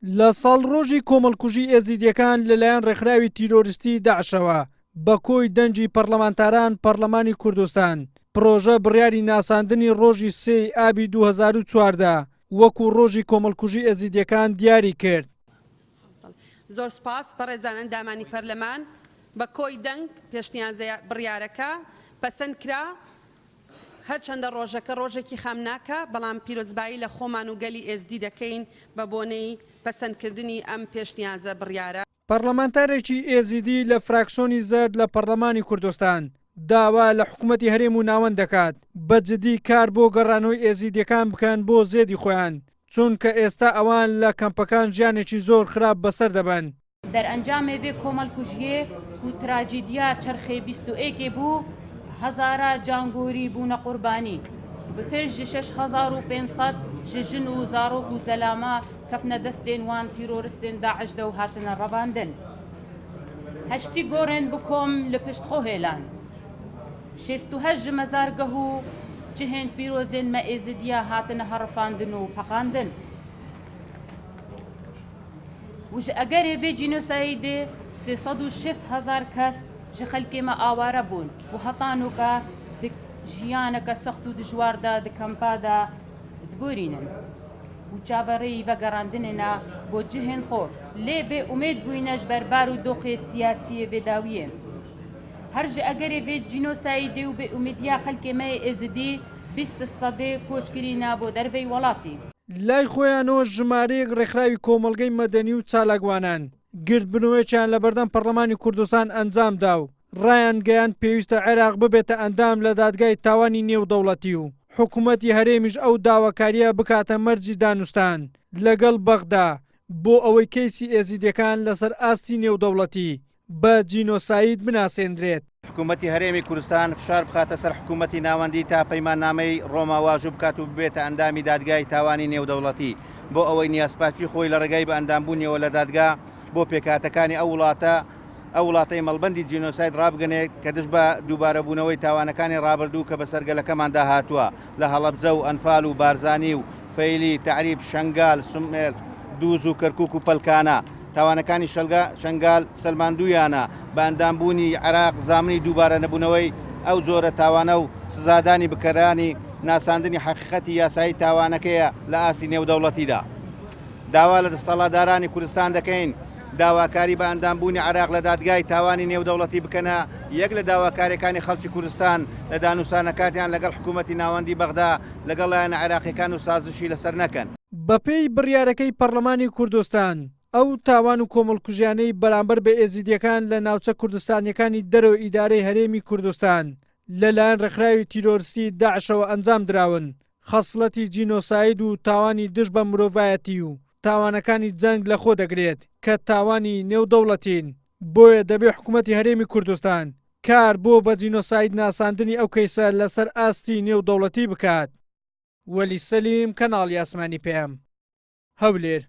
لە ساڵڕۆژی کۆمەڵکوژی ئێزیدیەکان لەلایەن ڕێکخراوی تیرۆریستی داعشەوە، بە کۆی دەنگی پەڕلەمانتاران پەڕلەمانی کوردستان پڕۆژە بڕیاری ناساندنی ڕۆژی سێ ی ئابی 2014 وەکو ڕۆژی کۆمەڵکوژی ئێزیدیەکان دیاری کرد. زۆر سوپاس بەڕێزان ئەندامانی پەرلەمان، بە کۆی دەنگ پێشنیازە بڕیارەکە پەسەند کرا. هەرچەندە ڕۆژەکە ڕۆژێکی خامناکە، بەڵام پیرۆزبایی لە خۆمان و گەلی ئێزدی دەکەین بە بۆنەی پەسەندکردنی ئەم پێشنیازە بڕیارە. پەڕلەمانتارێکی ئێزیدی لە فراکسۆنی زەرد لە پەڕلەمانی کوردستان داوا لە حکومەتی هەرێم و ناوەند دەکات بە جدی کار بۆ گەڕانەوەی ئێزیدیەکان بکەن بۆ زێدی خۆیان، چونکە ئێستا ئەوان لە کەمپەکان ژیانێکی زۆر خراپ بەسەر دەبەن. دەرئەنجامێ ڤێ کۆمەڵکوژیێ کو تراجیدیا چەرخێ بیست و ئێکێ بوو، هەزارا جانگۆری بوونە قوربانی. بتر ژ 6500 ژ ژن و زارۆک و زەلاما کەفنە دەستێن وان تیرۆرستێن داعش دە و هاتنە ڕەڤاندن. هەشتی گۆڕێن بکۆم لە پشت خۆ هێلان. 68 ژ مەزارگەه و جهێن پیرۆزێن مە ئێزدیا هاتنە هەڕفاندن و پەقاندن. و ژ ئەگەرێ ڤێ جینۆسایدێ 360 هزار کەس ژ خەلکێ مە ئاوارە بوون و هەتانوکە د ژیانەکە سەخت و دژواردا د کەمپادا دبۆرینن و چاڤەڕێی ڤەگەڕاندنێنە بۆ جهێن خۆ لێ بێ ئومێد بووینە ژ بەر بار و دۆخێ سیاسیێ ڤێ داویێ. هەر ژ ئەگەرێ ڤێ جینۆسایدێ و بێ ئومیدیا خەلکێ مەێ ئێزدی 20 سەدێ کۆچ کرینە بۆ دەرڤەی وەڵاتی. لای خۆیانەوە ژمارەیەک ڕێکخراوی کۆمەڵگەی مەدەنی و چالاکوانان گردبنەوەیەکیان لەبەردەم پەڕلەمانی کوردستان ئەنجامدا و ڕایانگەیاند پێویستە عێراق ببێتە ئەندام لە دادگای تاوانی نێودەوڵەتی و حکومەتی هەرێمیش ئەو داواکارییە بکاتە مەرجی دانوستان لەگەڵ بەغدا بۆ ئەوەی کەیسی ئێزیدیەکان لەسەر ئاستی نێودەوڵەتی بە جینۆساید بناسێندرێت. حکوومەتی هەرێمی کوردستان فشار بخاتە سەر حکوومەتی ناوەندی تا پەیماننامەی ڕۆما واژوو بکات و ببێتە ئەندامی دادگای تاوانی نێودەوڵەتی بۆ ئەوەی نیازپاکی خۆی لە ڕێگای بە ئەندامبوونیەوە لە دادگا بۆ پێکهاتەکانی ئەو وڵاتە ئەو وڵاتەی مەڵبەندی جینۆساید ڕابگەنێت کە دژ بە دووبارەبوونەوەی تاوانەکانی ڕابردوو کە بەسەر گەلەکەماندا هاتووە لە هەڵەبجە و ئەنفال و بارزانی و فەیلی، تەعریب، شەنگال، سمێل، دووز و کەرکوک و پەلکانە. تاوانەکانی شەلگا شەنگال سەلماندوویانە، بە ئەندامبوونی عێراق زامنی دووبارەنەبوونەوەی ئەو جۆرە تاوانە و سزادانی بکەرانی ناساندنی حەقیقەتی یاسایی تاوانەکەیە لە ئاستی نێودەوڵەتیدا. داوا لە دەستەڵاتدارانی کوردستان دەکەین داواکاری بە ئەندامبوونی عێراق لە دادگای تاوانی نێودەوڵەتی بکەنە یەک لە داواکاریەکانی خەڵکی کوردستان لە دانوسانەکاتیان لەگەڵ حکوومەتی ناوەندی بەغدا لەگەڵ لایەنە عێراقیەکان و سازشی لەسەر نەکەن. بەپێی بڕیارەکەی پەڕلەمانی کوردستان، ئەو تاوان و کۆمەڵکوژیانەی بەرامبەر بە ئێزیدیەکان لە ناوچە کوردستانیەکانی دەرەوەی ئیدارەی هەرێمی کوردستان لەلایەن ڕێکخراوی تیرۆرستی داعشەوە ئەنجام دراون، خەسڵەتی جینۆساید و تاوانی دژ بە مرۆڤایەتی و تاوانەکانی جەنگ لەخۆ دەگرێت کە تاوانی نێودەوڵەتین، بۆیە دەبێ حکومەتی هەرێمی کوردستان کار بۆ بە جینۆساید ناساندنی ئەو کەیسە لەسەر ئاستی نێودەوڵەتی بکات. وەلی سەلیم، کەناڵی ئاسمانی پەیام، هەولێر.